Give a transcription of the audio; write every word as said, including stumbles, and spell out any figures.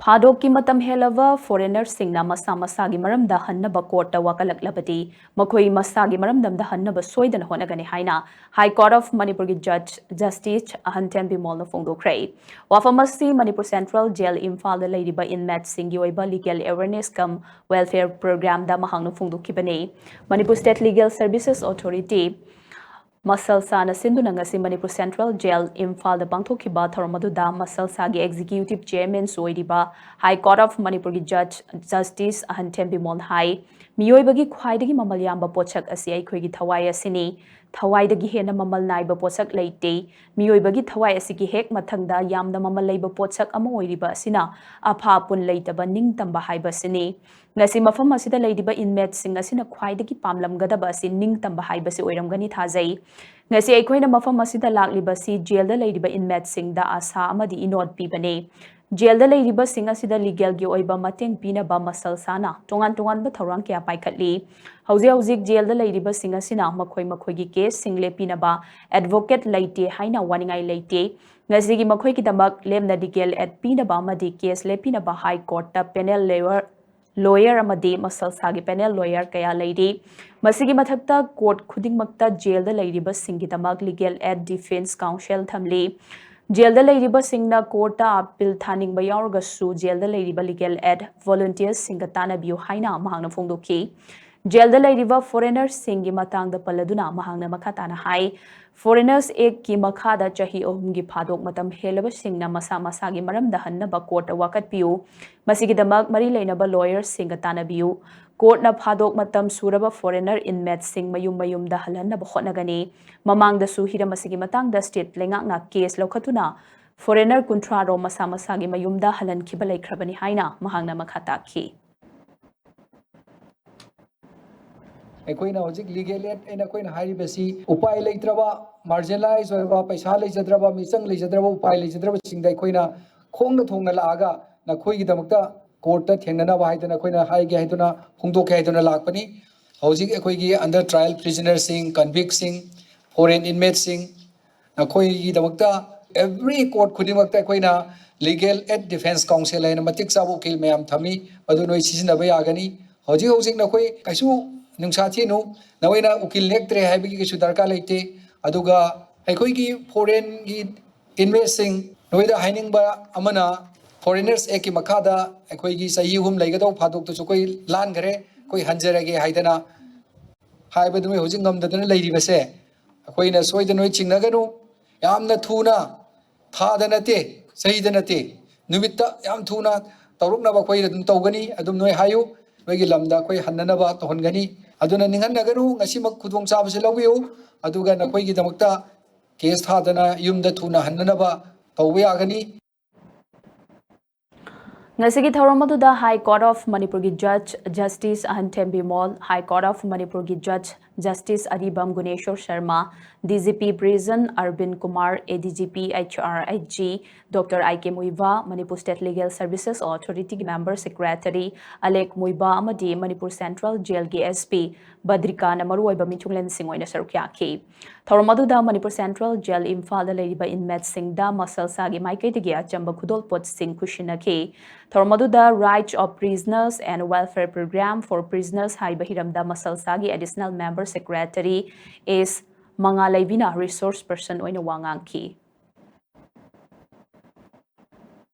ꯐꯥꯗꯣꯛꯀꯤ ꯃꯇꯝ ꯍꯦꯜꯂꯕ ꯐꯣꯔꯦꯅꯔꯁꯤꯡꯅ ꯃꯁꯥ ꯃꯁꯥꯒꯤ ꯃꯔꯝꯗ ꯍꯟꯅꯕ ꯀꯣꯔꯠꯇ ꯋꯥꯀꯠꯂꯛꯂꯕꯗꯤ ꯃꯈꯣꯏ ꯃꯁꯥꯒꯤ ꯃꯔꯝꯗꯝꯗ ꯍꯟꯅꯕ ꯁꯣꯏꯗꯅ ꯍꯣꯠꯅꯒꯅꯤ ꯍꯥꯏꯅ ꯍꯥꯏ ꯀꯣꯔꯠ ꯑꯣꯐ ꯃꯅꯤꯄꯨꯔꯒꯤ ꯖꯖ ꯖꯁꯇꯤꯁ ꯑꯍꯟꯊꯦꯝ ꯕꯤꯃꯣꯜꯅ ꯐꯣꯡꯗꯣꯛꯈ꯭ꯔꯦ꯫ ꯋꯥꯐꯝ ꯑꯁꯤ ꯃꯅꯤꯄꯨꯔ ꯁꯦꯟꯇ꯭ꯔꯦꯜ ꯖꯦꯜ ꯏꯝꯐꯥꯜꯗ ꯂꯩꯔꯤꯕ ꯏꯟꯃꯦꯠꯁꯤꯡꯒꯤ ꯑꯣꯏꯕ ꯂꯤꯒꯦꯜ ꯑꯦꯋꯦꯔꯅꯦꯁ ꯀꯝ ꯋꯦꯜꯐꯦꯌꯔ ꯄ꯭ꯔꯣꯒ꯭ꯔꯥꯝꯗ ꯃꯍꯥꯛꯅ ꯐꯣꯡꯗꯣꯛꯈꯤꯕꯅꯤ꯫ Manipur state legal services authority ꯃꯁꯜꯁꯥꯅ ꯁꯤꯟꯗꯨꯅ ꯉꯁꯤ ꯃꯅꯤꯄꯨꯔ ꯁꯦꯟꯇ꯭ꯔꯦꯜ ꯖꯦꯜ ꯏꯝꯐꯥꯜꯗ ꯄꯥꯡꯊꯣꯛꯈꯤꯕ ꯊꯧꯔꯝ ꯑꯗꯨꯗ ꯃꯁꯜꯁꯥꯒꯤ ꯑꯦꯛꯖꯤꯀ꯭ꯌꯨꯇꯤꯚ ꯆꯦꯌꯔꯃꯦꯟꯁꯨ ꯑꯣꯏꯔꯤꯕ ꯍꯥꯏ ꯀꯣꯔꯠ ꯑꯣꯐ ꯃꯅꯤꯄꯨꯔꯒꯤ ꯖꯖ ꯖꯁꯇꯤꯁ ꯑꯍꯟꯊꯦꯝ ꯕꯤꯃꯣꯜ ꯍꯥꯏ, ꯃꯤꯑꯣꯏꯕꯒꯤ ꯈ꯭ꯋꯥꯏꯗꯒꯤ ꯃꯃꯜ ꯌꯥꯝꯕ ꯄꯣꯠꯁꯛ ꯑꯁꯤ ꯑꯩꯈꯣꯏꯒꯤ ꯊꯋꯥꯏ ꯑꯁꯤꯅꯤ꯫ ꯊꯋꯥꯏꯗꯒꯤ ꯍꯦꯟꯅ ꯃꯃꯜ ꯅꯥꯏꯕ ꯄꯣꯠꯁꯛ ꯂꯩꯇꯦ꯫ ꯃꯤꯑꯣꯏꯕꯒꯤ ꯊꯋꯥꯏ ꯑꯁꯤꯒꯤ ꯍꯦꯛ ꯃꯊꯪꯗ ꯌꯥꯝꯅ ꯃꯃꯜ ꯂꯩꯕ ꯄꯣꯠꯁꯛ ꯑꯃ ꯑꯣꯏꯔꯤꯕ ꯑꯁꯤꯅ ꯑꯐꯥ ꯑꯄꯨꯟ ꯂꯩꯇꯕ ꯅꯤꯡꯇꯝꯕ ꯍꯥꯏꯕ ꯑꯁꯤꯅꯤ꯫ ꯉꯁꯤ ꯃꯐꯝ ꯑꯁꯤꯗ ꯂꯩꯔꯤꯕ ꯏꯟꯃꯦꯠꯁꯤꯡ ꯑꯁꯤꯅ ꯈ꯭ꯋꯥꯏꯗꯒꯤ ꯄꯥꯝꯂꯝꯒꯗꯕ ꯑꯁꯤ ꯅꯤꯡꯇꯝꯕ ꯍꯥꯏꯕꯁꯤ ꯑꯣꯏꯔꯝꯒꯅꯤ ꯊꯥꯖꯩ꯫ ꯉꯁꯤ ꯑꯩꯈꯣꯏꯅ ꯃꯐꯝ ꯑꯁꯤꯗ ꯂꯥꯛꯂꯤꯕꯁꯤ ꯖꯦꯜꯗ ꯂꯩꯔꯤꯕ ꯏꯟꯃꯦꯠꯁꯤꯡꯗ ꯑꯥꯁꯥ ꯑꯃꯗꯤ ꯏꯅꯣꯠ ꯄꯤꯕꯅꯤ꯫ ꯖꯦꯜꯗ ꯂꯩꯔꯤꯕꯁꯤꯡ ꯑꯁꯤꯗ ꯂꯤꯒꯦꯜꯒꯤ ꯑꯣꯏꯕ ꯃꯇꯦꯡ ꯄꯤꯅꯕ ꯃꯁꯜꯁꯥꯅ ꯇꯣꯉꯥꯟ ꯇꯣꯉꯥꯟꯕ ꯊꯧꯔꯥꯡ ꯀꯌꯥ ꯄꯥꯏꯈꯠꯂꯤ꯫ ꯍꯧꯖꯤꯛ ꯍꯧꯖꯤꯛ ꯖꯦꯜꯗ ꯂꯩꯔꯤꯕꯁꯤꯡ ꯑꯁꯤꯅ ꯃꯈꯣꯏ ꯃꯈꯣꯏꯒꯤ ꯀꯦꯁꯁꯤꯡ ꯂꯦꯞꯄꯤꯅꯕ ꯑꯦꯗꯚꯣꯀꯦꯠ ꯂꯩꯇꯦ ꯍꯥꯏꯅ ꯋꯥꯅꯤꯡꯉꯥꯏ ꯂꯩꯇꯦ꯫ ꯉꯁꯤꯒꯤ ꯃꯈꯣꯏꯒꯤꯗꯃꯛ ꯂꯦꯝꯅ ꯂꯤꯒꯦꯜ ꯑꯦꯗ ꯄꯤꯅꯕ ꯑꯃꯗꯤ ꯀꯦꯁ ꯂꯦꯞꯄꯤꯅꯕ ꯍꯥꯏ ꯀꯣꯔꯠꯇ ꯄꯦꯅꯦꯜ ꯂꯦꯌꯔ ꯂꯣꯌꯔ ꯑꯃꯗꯤ ꯃꯁꯜꯁꯥꯒꯤ ꯄꯦꯅꯦꯜ ꯂꯣꯌꯔ ꯀꯌꯥ ꯂꯩꯔꯤ꯫ ꯃꯁꯤꯒꯤ ꯃꯊꯛꯇ ꯀꯣꯔꯠ ꯈꯨꯗꯤꯡꯃꯛꯇ ꯖꯦꯜꯗ ꯂꯩꯔꯤꯕꯁꯤꯡꯒꯤꯗꯃꯛ ꯂꯤꯒꯦꯜ ꯑꯦꯗ ꯗꯤꯐꯦꯟꯁ ꯀꯥꯎꯟꯁꯤꯜ ꯊꯝꯂꯤ꯫ ꯖꯦꯜꯗ ꯂꯩꯔꯤꯕꯁꯤꯡꯅ ꯀꯣꯔꯠꯇ ꯑꯄꯤꯜ ꯊꯥꯅꯤꯡꯕ ꯌꯥꯎꯔꯒꯁꯨ ꯖꯦꯜꯗ ꯂꯩꯔꯤꯕ ꯂꯤꯒꯦꯜ ꯑꯦꯗ ꯚꯣꯂꯨꯟꯇꯤꯌꯔꯁꯤꯡꯒ ꯇꯥꯟꯅꯕꯤꯌꯨ ꯍꯥꯏꯅ ꯃꯍꯥꯛꯅ ꯐꯣꯡꯗꯣꯛꯈꯤ꯫ ꯖꯦꯜꯗ ꯂꯩꯔꯤꯕ ꯐꯣꯔꯦꯅꯔꯁꯤꯡꯒꯤ ꯃꯇꯥꯡꯗ ꯄꯜꯂꯗꯨꯅ ꯃꯍꯥꯛꯅ ꯃꯈꯥ ꯇꯥꯅ ꯍꯥꯏ, ꯐꯣꯔꯦꯅꯔꯁ ꯑꯦꯛꯀꯤ ꯃꯈꯥꯗ ꯆꯍꯤ ꯑꯍꯨꯝꯒꯤ ꯐꯥꯗꯣꯛ ꯃꯇꯝ ꯍꯦꯜꯂꯕꯁꯤꯡꯅ ꯃꯁꯥ ꯃꯁꯥꯒꯤ ꯃꯔꯝꯗ ꯍꯟꯅꯕ ꯀꯣꯔꯠꯇ ꯋꯥꯀꯠꯄꯤꯌꯨ꯫ ꯃꯁꯤꯒꯤꯗꯃꯛ ꯃꯔꯤ ꯂꯩꯅꯕ ꯂꯣꯌꯔꯁꯤꯡꯒ ꯇꯥꯟꯅꯕꯤꯌꯨ꯫ ꯀꯣꯔꯠꯅ ꯐꯥꯗꯣꯛ ꯃꯇꯝ ꯁꯨꯔꯕ ꯐꯣꯔꯦꯅꯔ ꯏꯟꯃꯦꯠꯁꯤꯡ ꯃꯌꯨꯝ ꯃꯌꯨꯝꯗ ꯍꯜꯍꯟꯅꯕ ꯍꯣꯠꯅꯒꯅꯤ꯫ ꯃꯃꯥꯡꯗꯁꯨ ꯍꯤꯔꯝ ꯑꯁꯤꯒꯤ ꯃꯇꯥꯡꯗ ꯁ꯭ꯇꯦꯠ ꯂꯩꯉꯥꯛꯅ ꯀꯦꯁ ꯂꯧꯈꯠꯇꯨꯅ ꯐꯣꯔꯦꯅꯔ ꯀꯨꯟꯊ꯭ꯔꯥ ꯔꯣꯝ ꯃꯁꯥ ꯃꯁꯥꯒꯤ ꯃꯌꯨꯝꯗ ꯍꯜꯍꯟꯈꯤꯕ ꯂꯩꯈ꯭ꯔꯕꯅꯤ ꯍꯥꯏꯅ ꯃꯍꯥꯛꯅ ꯃꯈꯥ ꯇꯥꯈꯤ꯫ ꯑꯩꯈꯣꯏꯅ ꯍꯧꯖꯤꯛ ꯂꯤꯒꯦꯜ ꯑꯦꯗ ꯑꯩꯅ ꯑꯩꯈꯣꯏꯅ ꯍꯥꯏꯔꯤꯕꯁꯤ ꯎꯄꯥꯏ ꯂꯩꯇ꯭ꯔꯕ, ꯃꯥꯔꯖꯤꯅꯦꯂꯥꯏꯖ ꯑꯣꯏꯔꯕ, ꯄꯩꯁꯥ ꯂꯩꯖꯗ꯭ꯔꯕ, ꯃꯤꯆꯪ ꯂꯩꯖꯗ꯭ꯔꯕ, ꯎꯄꯥꯏ ꯂꯩꯖꯗ꯭ꯔꯕꯁꯤꯡꯗ ꯑꯩꯈꯣꯏꯅ ꯈꯣꯡꯅ ꯊꯣꯡꯅ ꯂꯥꯛꯑꯒ ꯅꯈꯣꯏꯒꯤꯗꯃꯛꯇ ꯀꯣꯔꯠꯇ ꯊꯦꯡꯅꯅꯕ ꯍꯥꯏꯗꯅ ꯑꯩꯈꯣꯏꯅ ꯍꯥꯏꯒꯦ ꯍꯥꯏꯗꯨꯅ ꯐꯣꯡꯗꯣꯛꯀꯦ ꯍꯥꯏꯗꯨꯅ ꯂꯥꯛꯄꯅꯤ꯫ ꯍꯧꯖꯤꯛ ꯑꯩꯈꯣꯏꯒꯤ ꯑꯟꯗꯔ ꯇ꯭ꯔꯥꯏꯌꯦꯜ ꯄ꯭ꯔꯤꯖꯅꯔꯁꯤꯡ, ꯀꯟꯚꯤꯛꯁꯤꯡ, ꯐꯣꯔꯦꯟ ꯏꯟꯃꯦꯠꯁꯤꯡ, ꯅꯈꯣꯏꯒꯤꯗꯃꯛꯇ Every court ꯈꯨꯗꯤꯡꯃꯛꯇ ꯑꯩꯈꯣꯏꯅ Legal Aid Defence Counsel ꯍꯥꯏꯅ ꯃꯇꯤꯛ ꯆꯥꯕ ꯎꯀꯤꯜ ꯃꯌꯥꯝ ꯊꯝꯃꯤ, ꯃꯗꯨ ꯅꯣꯏ ꯁꯤꯖꯤꯟꯅꯕ ꯌꯥꯒꯅꯤ꯫ ꯍꯧꯖꯤꯛ ꯍꯧꯖꯤꯛ ꯅꯈꯣꯏ ꯀꯩꯁꯨ ꯅꯨꯡꯁꯥ ꯊꯤꯅꯨ, ꯅꯈꯣꯏꯅ ꯎꯀꯤꯜ ꯅꯦꯛꯇ꯭ꯔꯦ ꯍꯥꯏꯕꯒꯤ ꯀꯩꯁꯨ ꯗꯔꯀꯥꯔ ꯂꯩꯇꯦ꯫ ꯑꯗꯨꯒ ꯑꯩꯈꯣꯏꯒꯤ foreignꯒꯤ inmateꯁꯤꯡ, ꯅꯣꯏꯗ ꯍꯥꯏꯅꯤꯡꯕ ꯑꯃꯅ, Foreigners Actꯀꯤ ꯃꯈꯥꯗ ꯑꯩꯈꯣꯏꯒꯤ ꯆꯍꯤ ꯑꯍꯨꯝ ꯂꯩꯒꯗꯧꯕ ꯐꯥꯗꯣꯛꯇꯨꯁꯨ ꯑꯩꯈꯣꯏ ꯂꯥꯟꯈꯔꯦ, ꯑꯩꯈꯣꯏ ꯍꯟꯖꯔꯒꯦ ꯍꯥꯏꯗꯅ ꯍꯥꯏꯕꯗꯨ ꯅꯣꯏ ꯍꯧꯖꯤꯛ ꯉꯝꯗꯗꯅ ꯂꯩꯔꯤꯕꯁꯦ, ꯑꯩꯈꯣꯏꯅ ꯁꯣꯏꯗꯅ ꯅꯣꯏ ꯆꯤꯡꯅꯒꯅꯨ꯫ ꯌꯥꯝꯅ ꯊꯨꯅ, ꯊꯥꯗ ꯅꯠꯇꯦ, ꯆꯍꯤꯗ ꯅꯠꯇꯦ, ꯅꯨꯃꯤꯠꯇ ꯌꯥꯝ ꯊꯨꯅ ꯇꯧꯔꯛꯅꯕ ꯑꯩꯈꯣꯏ ꯑꯗꯨꯝ ꯇꯧꯒꯅꯤ꯫ ꯑꯗꯨꯝ ꯅꯣꯏ ꯍꯥꯏꯌꯨ, ꯅꯣꯏꯒꯤ ꯂꯝꯗ ꯑꯩꯈꯣꯏ ꯍꯟꯅꯅꯕ ꯇꯧꯍꯟꯒꯅꯤ꯫ ꯑꯗꯨꯅ ꯅꯤꯡꯍꯟꯅꯒꯅꯨ, ꯉꯁꯤꯃꯛ ꯈꯨꯗꯣꯡꯆꯥꯕꯁꯤ ꯂꯧꯕꯤꯌꯨ, ꯑꯗꯨꯒ ꯅꯈꯣꯏꯒꯤꯗꯃꯛꯇ case ꯊꯥꯗꯅ ꯌꯨꯝꯗ ꯊꯨꯅ ꯍꯟꯅꯅꯕ ꯇꯧꯕ ꯌꯥꯒꯅꯤ꯫ ꯉꯁꯤꯒꯤ ꯊꯧꯔꯝ ꯑꯗꯨꯗ High Court of ꯃꯅꯤꯄꯨꯔꯒꯤ Judge Justice ꯑꯍꯟꯊꯦꯝ Bimol, High Court of ꯃꯅꯤꯄꯨꯔꯒꯤ Judge Justice Aribam Guneshor Sharma, DGP Prison ꯑꯔꯕꯤꯟ Kumar, ADGP HRIG Dr. I K ꯃꯨꯏꯕꯥ, Manipur State Legal Services Authorityꯒꯤ Member Secretary ꯑꯂꯦꯛ ꯃꯨꯏꯕꯥ ꯑꯃꯗꯤ ꯃꯅꯤꯄꯨꯔ Central Jailꯒꯤ SP ꯕꯗ꯭ꯔꯤꯀꯥꯅ ꯃꯔꯨꯑꯣꯏꯕ ꯃꯤꯊꯨꯡꯂꯦꯟꯁꯤꯡ ꯑꯣꯏꯅ ꯁꯔꯨꯛ ꯌꯥꯈꯤ꯫ ꯊꯧꯔꯝ ꯑꯗꯨꯗ ꯃꯅꯤꯄꯨꯔ Central Jail ꯏꯝꯐꯥꯜꯗ ꯂꯩꯔꯤꯕ inmateꯁꯤꯡꯗ ꯃꯁꯜꯁꯥꯒꯤ ꯃꯥꯏꯀꯩꯗꯒꯤ ꯑꯆꯝꯕ ꯈꯨꯗꯣꯜꯄꯣꯠꯁꯤꯡ ꯈꯨꯠꯁꯤꯟꯅꯈꯤ꯫ ꯊꯧꯔꯝ ꯑꯗꯨꯗ Rights of Prisoners and Welfare Program for Prisoners ꯍꯥꯏꯕ ꯍꯤꯔꯝꯗ ꯃꯁꯜꯁꯥꯒꯤ Additional Member Secretary ꯑꯦꯁ ꯃꯉꯥꯂꯩꯕꯤꯅ resource person ꯑꯣꯏꯅ ꯋꯥ ꯉꯥꯡꯈꯤ꯫